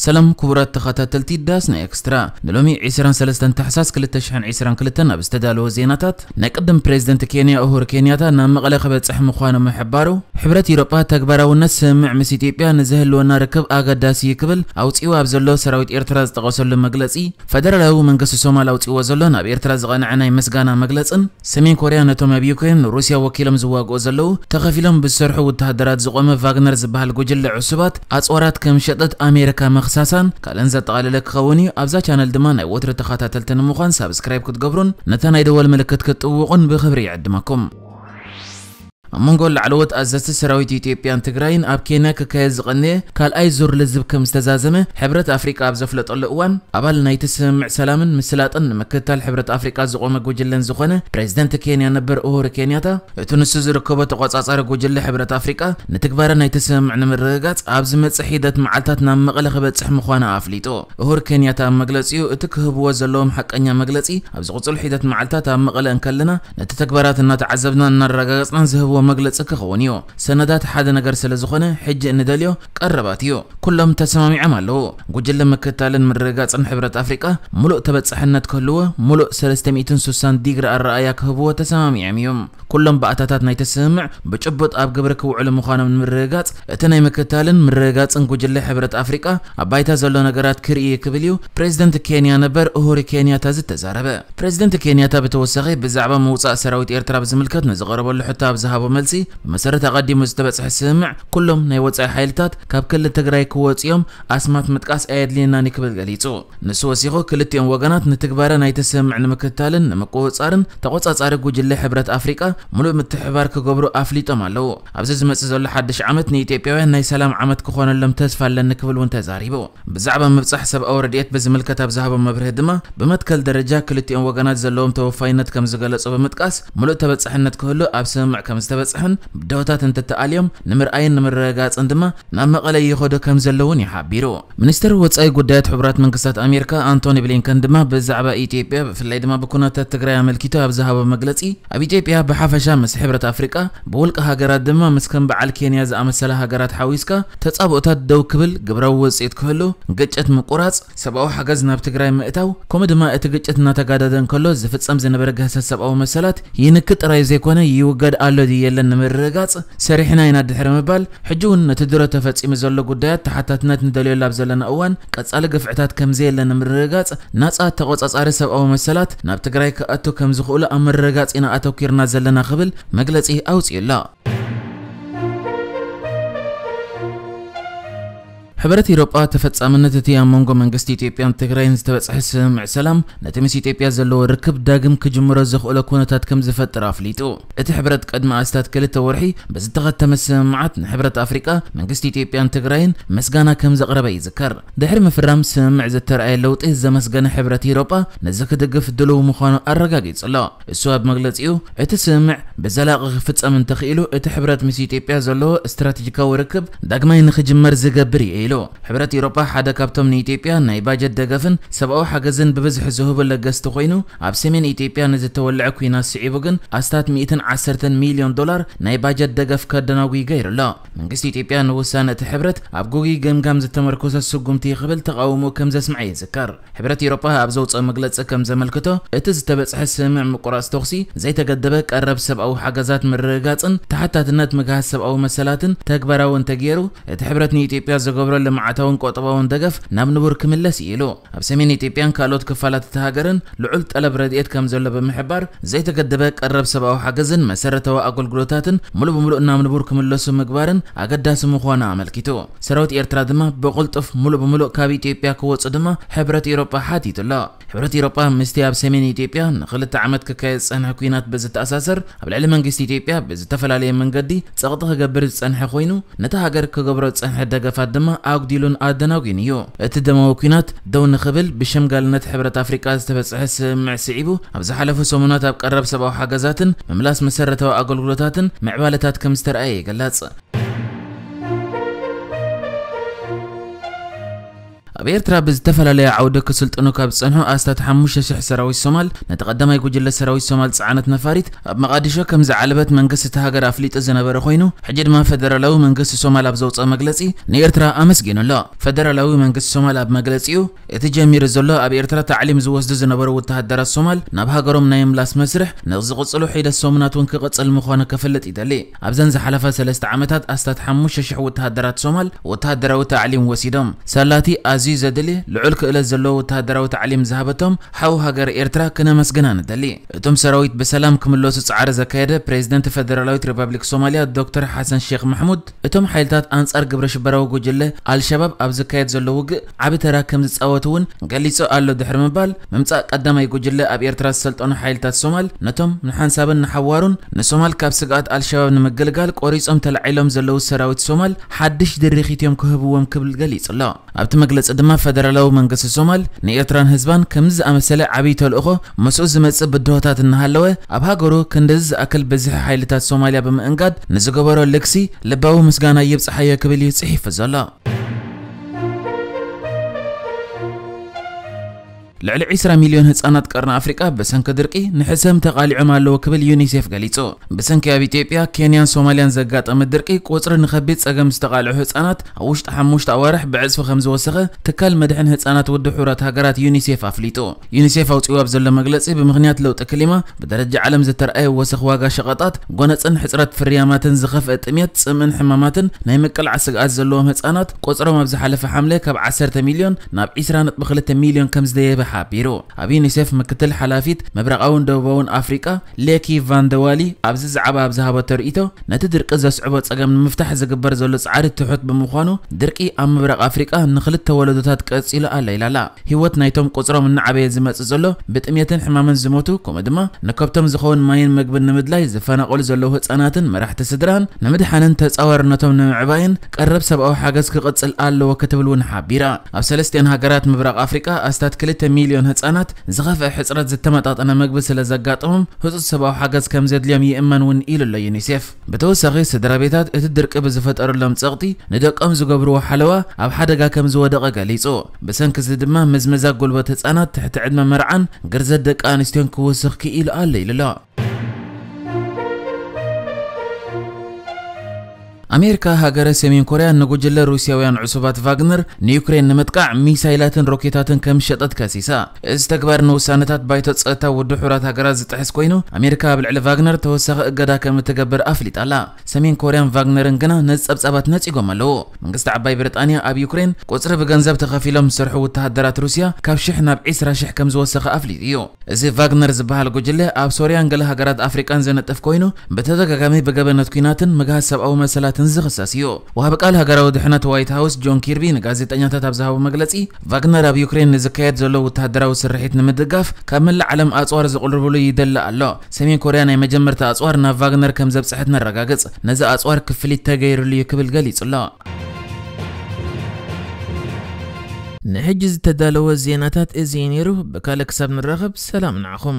ሰላም ክቡራት ተኸታተልቲ ዳስ ናይ ኤክስትራ፣ ንሎሚ ዕስራን ሰለስተን ታሕሳስ ክልተ ሽሕን ዕስራን ክልተን ኣብ ዝተዳለወ ዜናታት፣ ናይ ቅድም ፕሬዝደንት ኬንያ ኡሁር ኬንያታ ናብ መቐለ ክበጽሕ ምዃኑ ምሕባሩ፣ ሕብረት ኢሮጳ ተግባራውነት ስምምዕ ምስ ኢትዮጵያ ንዝህልወና ርክብ ኣገዳሲ እዩ ክብል ኣውጺኡ ኣብ ዘሎ ሰራዊት ኤርትራ ዝጠቐሰሉ መግለጺ፣ ፈደራላዊ መንግስቲ ሶማል ኣውጺዎ ዘሎ ናብ ኤርትራ ዝቐንዐ ናይ ምስጋና መግለጽን፣ ሰሜን ኮርያ ነቶም ኣብ ዩክሬን ንሩስያ ወኪሎም ዝዋግኡ ዘለዉ ተኸፊሎም ብዝሰርሑ ወተሃደራት ዝቖመ ቫግነር ዝበሃል ጉጅለ ዕሱባት ኣጽዋራት ከም ሸጠት ኣሜሪካ ምኽሳሳን ካልእን ዘጠቓለለ ክኸውን እዩ። ኣብዛ ቻነል ድማ ናይ ወትሩ ተኸታተልቲ ንምዃን ሳብስክራይብ ክትገብሩን ነታ ናይ ደወል ምልክት ክትጥውቑን ብኽብሪ ይዕድመኩም። ኣብ መንጎ ላዕለዎት ኣዘዝቲ ሰራዊት ኢትዮጵያን ትግራይን ኣብ ኬንያ ክካየድ ዝቐነየ ካልኣይ ዙር ልዝብ ከም ዝተዛዘመ ሕብረት ኣፍሪቃ ኣብ ዘፍለጠሉ እዋን፣ ኣባል ናይቲ ስምምዕ ሰላምን ምስላጥን ንምክትታል ሕብረት ኣፍሪቃ ዝቖመ ጉጅለን ዝኾነ ፕሬዝደንት ኬንያ ነበር ኡሁሩ ኬንያታ፣ እቲ ንሱ ዝርከቦ ተቖጻጻሪ ጉጅለ ሕብረት ኣፍሪቃ ንትግባረ ናይቲ ስምምዕ ንምርግጋጽ ኣብ ዝመጽእ ሒደት መዓልታት ናብ መቐለ ክበጽሕ ምዃኑ ኣፍሊጡ። ኡሁሩ ኬንያታ ኣብ መግለጺኡ፣ እቲ ክህብዎ ዘለዎም ሓቀኛ መግለጺ ኣብ ዝቕጽሉ ሒደት መዓልታት ኣብ መቐለ እንከለና ነቲ ተግባራት እናተዓዘብናን እናረጋገጽናን ዝህብዎ መግለጺ ክኸውን እዩ። ሰነዳት ሓደ ነገር ስለ ዝኾነ፣ ሕጂ እንደልዮ ቀረባት እዩ። ኩሎም ተሰማሚዖም ኣለዉ። ጉጅለ ምክትታልን ምርግጋጽን ሕብረት ኣፍሪቃ ምሉእ ተበጻሕነት ክህልዎ፣ ምሉእ ሰለስተ ሚእትን ስሳን ዲግሪ ኣረኣእያ ክህብዎ ተሰማሚዖም እዮም። ኩሎም ባእታታት ናይቲ ስምምዕ ብጭቡጥ ኣብ ግብሪ ክውዕሉ ምዃኖም ንምርግጋጽ፣ እቲ ናይ ምክትታልን ምርግጋጽን ጉጅለ ሕብረት ኣፍሪቃ ኣብ ባይታ ዘሎ ነገራት ክርኢ እዩ ክብል እዩ ፕሬዝደንት ኬንያ ነበር ኡሁሩ ኬንያታ ዝተዛረበ። ፕሬዝደንት ኬንያታ ብተወሳኺ ብዛዕባ ምውጻእ ሰራዊት ኤርትራ ብዝምልከት ንዝቐረበሉ ሕቶ ኣብ ዝሃቦ መልሲ፣ ብመሰረት ኣቐዲሙ ዝተበጽሐ ስምምዕ ኩሎም ናይ ወጻኢ ሓይልታት ካብ ክልል ትግራይ ክወጽኡ እዮም፣ ኣስማት ምጥቃስ ኣየድልየናን እዩ ክብል ገሊጹ። ንሱ ወሲኹ፣ ክልቲኦም ወገናት ንትግባረ ናይቲ ስምምዕ ንምክትታልን ንምቁጽጻርን ተቖጻጻሪ ጉጅለ ሕብረት ኣፍሪቃ ምሉእ ምትሕብባር ክገብሩ ኣፍሊጦም ኣለዉ። ኣብዚ ዝመጽእ ዘሎ ሓድሽ ዓመት ንኢትዮጵያውያን ናይ ሰላም ዓመት ክኾነሎም ተስፋ ኣለኒ ክብል እውን ተዛሪቡ። ብዛዕባ ምብጻሕ ሰብኣዊ ረድኤት ብዝምልከት ኣብ ዝሃቦ መብርሂ ድማ፣ ብመትከል ደረጃ ክልቲኦም ወገናት ዘለዎም ተወፋይነት ከም ዝገለጹ ብምጥቃስ፣ ምሉእ ተበጻሕነት ክህሉ ኣብ ስምምዕ ከም ዝተበጽሐን ደሆታት እንተተኣልዮም ንምርኣይን ንምርግጋጽን ድማ ናብ መቐለ ይኸዱ ከም ዘለውን እዩ ሓቢሩ። ሚኒስትር ወጻኢ ጉዳያት ሕቡራት መንግስታት ኣሜሪካ ኣንቶኒ ብሊንከን ድማ ብዛዕባ ኢትዮጵያ፣ ብፍላይ ድማ ብኩነታት ትግራይ ኣመልኪቱ ኣብ ዝሃቦ መግለጺ፣ ኣብ ኢትዮጵያ ብሓፈሻ ምስ ሕብረት ኣፍሪቃ፣ ብውልቂ ሃገራት ድማ ምስ ከም በዓል ኬንያ ዝኣመሰላ ሃገራት ሓዊስካ ተጻብኦታት ደው ክብል ግብራዊ ውጽኢት ክህሉ፣ ግጭት ምቁራጽ፣ ሰብኣዊ ሓገዝ ናብ ትግራይ ምእታው፣ ከምኡ ድማ እቲ ግጭት እናተጋደደ እንከሎ ዝፍጸም ዝነበረ ግህሰት ሰብኣዊ መሰላት ይንክ ጥራይ ዘይኮነ ይውገድ ኣሎ ድዩ የለን ንምርግጋጽ ሰሪሕና ኢና ድሕሪ ምባል፣ ሕጂ እውን ነቲ ድሮ ተፈጺሙ ዘሎ ጉዳያት ተሓታትነት ንደልየሉ ኣብ ዘለና እዋን ቀጻሊ ግፍዕታት ከምዘየለ ንምርግጋጽ ናጻ ተቖጻጻሪ ሰብኣዊ መሰላት ናብ ትግራይ ክኣቱ ከም ዝኽእሉ ኣብ ምርግጋጽ ኢና ኣተኲርና ዘለና ክብል መግለጺ ኣውጺኡ ኣሎ። ሕብረት ኢሮጳ ተፈጻምነት እቲ ኣብ መንጎ መንግስቲ ኢትዮጵያን ትግራይን ዝተበጽሐ ስምምዕ ሰላም ነቲ ምስ ኢትዮጵያ ዘለዎ ርክብ ዳግም ክጅምሮ ዘኽእሎ ኩነታት ከም ዝፈጥር ኣፍሊጡ። እቲ ሕብረት ቅድሚ ኣስታት ክልተ ወርሒ ብዝተኸተመ ስምምዓት ንሕብረት ኣፍሪቃ መንግስቲ ኢትዮጵያን ትግራይን ምስጋና ከም ዘቕረበ ይዝከር። ድሕሪ ምፍራም ስምምዕ ዝተረኣየ ለውጢ ዘመስገነ ሕብረት ኢሮጳ ነዚ ክድግፍ ድሉው ምዃኑ ኣረጋጊጹ ኣሎ። እሱ ኣብ መግለጺኡ፣ እቲ ስምምዕ ብዘላቒ ክፍጸም እንተኽኢሉ፣ እቲ ሕብረት ምስ ኢትዮጵያ ዘለዎ ስትራቴጂካዊ ርክብ ዳግማይ ንኽጅመር ዝገብር እዩ ኢሉ። ሕብረት ኢሮጳ ሓደ ካብቶም ንኢትዮጵያ ናይ ባጀት ደገፍን ሰብኣዊ ሓገዝን ብብዝሒ ዝህቡ ለገስቲ ኮይኑ፣ ኣብ ሰሜን ኢትዮጵያ ንዝተወልዐ ኲናት ስዒቡ ግን ኣስታት ሚእትን ዓሰርተን ሚልዮን ዶላር ናይ ባጀት ደገፍ ከደናጉ ገይሩ ኣሎ። መንግስቲ ኢትዮጵያ ንውሳነ እቲ ሕብረት ኣብ ጎጊ ገምጋም ዝተመርኮሰ ስጉምቲ ክብል ተቓውሞ ከም ዘስምዐ ይዝከር። ሕብረት ኤውሮጳ ኣብ ዘውፅኦ መግለፂ ከም ዘመልክቶ፣ እቲ ዝተበፅሐ ስምምዕ ምቁራፅ ተኹሲ፣ ዘይተገደበ ቀረብ ሰብኣዊ ሓገዛት ምርግጋፅን ተሓታትነት ምግሃስ ሰብኣዊ መሰላትን ተግባራዊ እንተገይሩ፣ እቲ ሕብረት ንኢትዮጵያ ዝገብሮ ልምዓታውን ቁጠባውን ደገፍ ናብ ንቡር ክምለስ እዩ ኢሉ። ኣብ ሰሜን ኢትዮጵያን ካልኦት ክፋላት እቲ ሃገርን ልዑል ጠለብ ረድኤት ከም ዘሎ ብምሕባር፣ ዘይተገደበ ቀረብ ሰብኣዊ ሓገዝን መሰረታዊ ኣገልግሎታትን ሙሉእ ብሙሉእ ናብ ንቡር ክምለሱ ምግባርን ኣገዳሲ ምዃኑ ኣመልኪቱ። ሰራዊት ኤርትራ ድማ ብቕልጡፍ ሙሉእ ብሙሉእ ካብ ኢትዮጵያ ክወጹ ድማ ሕብረት ኤውሮጳ ሓቲቱ ኣሎ። ሕብረት ኤውሮጳ ምስቲ ኣብ ሰሜን ኢትዮጵያ ንኽልተ ዓመት ክካየድ ዝጸንሐ ኲናት ብዝተኣሳሰር፣ ኣብ ልዕሊ መንግስቲ ኢትዮጵያ ብዝተፈላለየ መንገዲ ጸቕጢ ክገብር ዝጸንሐ ኮይኑ፣ ነታ ሃገር ክገብሮ ዝጸንሐ ደገፋት ድማ ኣጉዲሉን ኣደናጒን እዩ። እቲ ደማዊ ኲናት ደው ንኽብል ብሸምጋልነት ሕብረት ኣፍሪቃ ዝተበጽሐ ስምምዕ ስዒቡ፣ ኣብ ዝሓለፉ ሰሙናት ኣብ ቀረብ ሰብኣዊ ሓገዛትን ምምላስ መሰረታዊ ኣገልግሎታትን ምዕባለታት ከም ዝተረኣየ ይግለጽ። ኣብ ኤርትራ ብዝተፈላለየ ዓውዲ ክስልጥኑ ካብ ዝጸንሑ ኣስታት ሓሙሽተ ሽሕ ሰራዊት ሶማል፣ ነቲ ቀዳማይ ጉጅለ ሰራዊት ሶማል ጽዓነት ነፋሪት ኣብ መቓዲሾ ከም ዝዓለበት መንግስቲ እቲ ሃገር ኣፍሊጡ ዝነበረ ኮይኑ፣ ሕጂ ድማ ፈደራላዊ መንግስቲ ሶማል ኣብ ዘውጽኦ መግለጺ ንኤርትራ ኣመስጊኑ ኣሎ። ፈደራላዊ መንግስቲ ሶማል ኣብ መግለጺኡ፣ እቲ ጀሚሩ ዘሎ ኣብ ኤርትራ ታዕሊም ዝወስዱ ዝነበሩ ወተሃደራት ሶማል ናብ ሃገሮም ናይ ምላስ መስርሕ ንዝቕጽሉ ሒደት ሰሙናት እውን ክቕጽል ምዃኑ ከፍልጥ ይደሊ። ኣብዘን ዝሓለፋ ሰለስተ ዓመታት ኣስታት ሓሙሽተ ሽሕ ወተሃደራት ሶማል ወተሃደራዊ ታዕሊም ወሲዶም። ሳላቲ ኣዝዩ ዘድሊ ልዑል ክእለት ዘለዎ ወተሃደራዊ ታዕሊም ዝሃበቶም ሓው ሃገር ኤርትራ ክነመስግና ንደሊ። እቶም ሰራዊት ብሰላም ክምለሱ ጻዕሪ ዘካየደ ፕሬዝደንት ፈደራላዊት ሪፐብሊክ ሶማልያ ዶክተር ሓሰን ሼክ ማሕሙድ፣ እቶም ሓይልታት ኣንጻር ግብረ ሽበራዊ ጉጅለ ኣልሸባብ ኣብ ዝካየድ ዘሎ ውግእ ዓቢ ተራ ከም ዝጻወቱ እውን ገሊጹ ኣሎ ድሕሪ ምባል፣ ምምጻእ ቀዳማይ ጉጅለ ኣብ ኤርትራ ዝሰልጠኑ ሓይልታት ሶማል ነቶም ንሓንሳብን ንሓዋሩን ንሶማል ካብ ስግኣት ኣልሸባብ ንምግልጋል ቆሪጾም ተላዒሎም ዘለዉ ሰራዊት ሶማል ሓድሽ ድርኺት እዮም ክህብዎም ክብል ገሊጹ ኣሎ። ኣብቲ መግለጺ ድማ ፈደራላዊ መንግስቲ ሶማል ንኤርትራን ህዝባን ከምዚ ዝኣመሰለ ዓብዪ ተልእኾ ምስኡ ዝመጽእ ብድሆታት እናሃለወ፣ ኣብ ሃገሩ ክንድዚ ዝኣክል ብዝሒ ሓይልታት ሶማልያ ብምእንጋድ ንዝገበሮ ልግሲ ልባዊ ምስጋና ይብጽሓዮ ክብል እዩ ጽሒፉ ዘሎ። ልዕሊ ዒስራ ሚልዮን ህጻናት ቀርኒ ኣፍሪቃ ብሰንኪ ድርቂ ንሕሰም ተቓሊዖም ኣለዉ ክብል ዩኒሴፍ ገሊጹ። ብሰንኪ ኣብ ኢትዮጵያ፣ ኬንያን ሶማልያን ዘጋጠመ ድርቂ ቁጽሪ ንኸቢድ ጸገም ዝተቓልዑ ህጻናት ኣብ ውሽጢ ሓሙሽተ ኣዋርሕ ብዕጽፊ ከም ዝወሰኸ ትካል መድሕን ህጻናት ውድብ ሕቡራት ሃገራት ዩኒሴፍ ኣፍሊጡ። ዩኒሴፍ ኣውጺኡ ኣብ ዘሎ መግለጺ፣ ብምኽንያት ለውጢ ክሊማ ብደረጃ ዓለም ዝተረኣየ ወሰኽ ዋጋ ሸቐጣት፣ ጎነጽን ሕጽረት ፍርያማትን ዝኸፍአ ጥሜት፣ ጽምእን ሕማማትን ናይ ምቅላዕ ስግኣት ዘለዎም ህጻናት ቁጽሮም ኣብ ዝሓለፈ ሓምለ ካብ ዓሰርተ ሚልዮን ናብ ዒስራ ነጥቢ ክልተ ሚልዮን ከም ዝደየበ ሓቢሩ። ኣብ ዩኒሴፍ ምክትል ሓላፊት ምብራቓውን ደቡባውን ኣፍሪቃ ሌኪ ቫንደዋሊ ኣብዚ ዛዕባ ኣብ ዝሃበቶ ርእይቶ፣ ነቲ ድርቂ ዘስዕቦ ጸገም ንምፍታሕ ዝግበር ዘሎ ጻዕሪ ትሑት ብምዃኑ፣ ድርቂ ኣብ ምብራቕ ኣፍሪቃ ንኽልተ ወለዶታት ቀጺሉ ኣሎ ኢላ ኣላ። ህይወት ናይቶም ቁጽሮም እናዓበየ ዝመጽእ ዘሎ ብጥሜትን ሕማምን ዝሞቱ፣ ከምኡ ድማ ንከብቶም ዝኸውን ማይን መግብን ንምድላይ ዝፈናቐሉ ዘለዉ ህጻናትን መራሕቲ ስድራን ንምድሓንን ተጻዋርነቶም ንምዕባይን ቀረብ ሰብኣዊ ሓገዝ ክቕጽል ኣለዎ ክትብል እውን ሓቢራ። ኣብ ሰለስቲኣን ሃገራት ምብራቕ ኣፍሪቃ ኣስታት ክልተ ሚልዮን ህጻናት ዝኸፍአ ሕጽረት ዝተመጣጠነ መግቢ ስለ ዘጋጠሞም ህጹጽ ሰብኣዊ ሓገዝ ከም ዘድልዮም ይእመን እውን ኢሉ ኣሎ ዩኒሴፍ። ብተወሳኺ ስድራ ቤታት እቲ ድርቂ ብዝፈጠረሎም ጸቕጢ ንደቆም ዝገብርዎ ሓለዋ ኣብ ሓደጋ ከም ዝወደቐ ገሊጹ። ብሰንኪ እዚ ድማ ምዝመዛ ጉልበት ህጻናት፣ ትሕቲ ዕድመ መርዓን ግርዘት ደቂ ኣንስትዮን ክውስኽ ክኢሉ ኣሎ ኢሉ ኣሎ። ኣሜሪካ ሃገረ ሰሜን ኮርያ ንጉጅለ ሩስያውያን ዕሱባት ቫግነር ንዩክሬን ንምጥቃዕ ሚሳይላትን ሮኬታትን ከም ዝሸጠት ከሲሳ። እዚ ተግባር ንውሳነታት ባይቶ ጸጥታ ውድብ ሕቡራት ሃገራት ዝጥሕስ ኮይኑ፣ ኣሜሪካ ኣብ ልዕሊ ቫግነር ተወሳኺ እገዳ ከም እትገብር ኣፍሊጣ ኣላ። ሰሜን ኮርያን ቫግነርን ግና ነዚ ጸብጻባት ነጺጎም ኣለዉ። መንግስቲ ዓባይ ብሪጣንያ ኣብ ዩክሬን ቁጽሪ ብገንዘብ ተኸፊሎም ዝሰርሑ ወተሃደራት ሩስያ ካብ ሽሕ ናብ ዒስራ ሽሕ ከም ዝወሰኸ ኣፍሊጡ እዩ። እዚ ቫግነር ዝበሃል ጉጅለ ኣብ ሶርያን ገለ ሃገራት ኣፍሪቃን ዝነጥፍ ኮይኑ፣ ብተደጋጋሚ ብገበነት ኲናትን ምግሃስ ሰብኣዊ መሰላትን ዝኽሰስ እዩ። ወሃቢ ቃል ሃገራዊ ድሕነት ዋይት ሃውስ ጆን ኪርቢ ንጋዜጠኛታት ኣብ ዝሃቦ መግለጺ፣ ቫግነር ኣብ ዩክሬን ንዝካየድ ዘሎ ወተሃደራዊ ስርሒት ንምድጋፍ ካብ መላእ ዓለም ኣጽዋር ዝቕርብሉ ይደሊ ኣሎ። ሰሜን ኮርያ ናይ መጀመርታ ኣጽዋር ናብ ቫግነር ከም ዘብጽሐት ነረጋግጽ። ነዚ ኣጽዋር ክፍሊት ተገይሩሉ እዩ ክብል ገሊጹ ኣሎ። ንሕጂ ዝተዳለወ ዜናታት እዚ እዩ ነይሩ። ብካልእ ክሳብ ንራኸብ ሰላም ንዓኹም።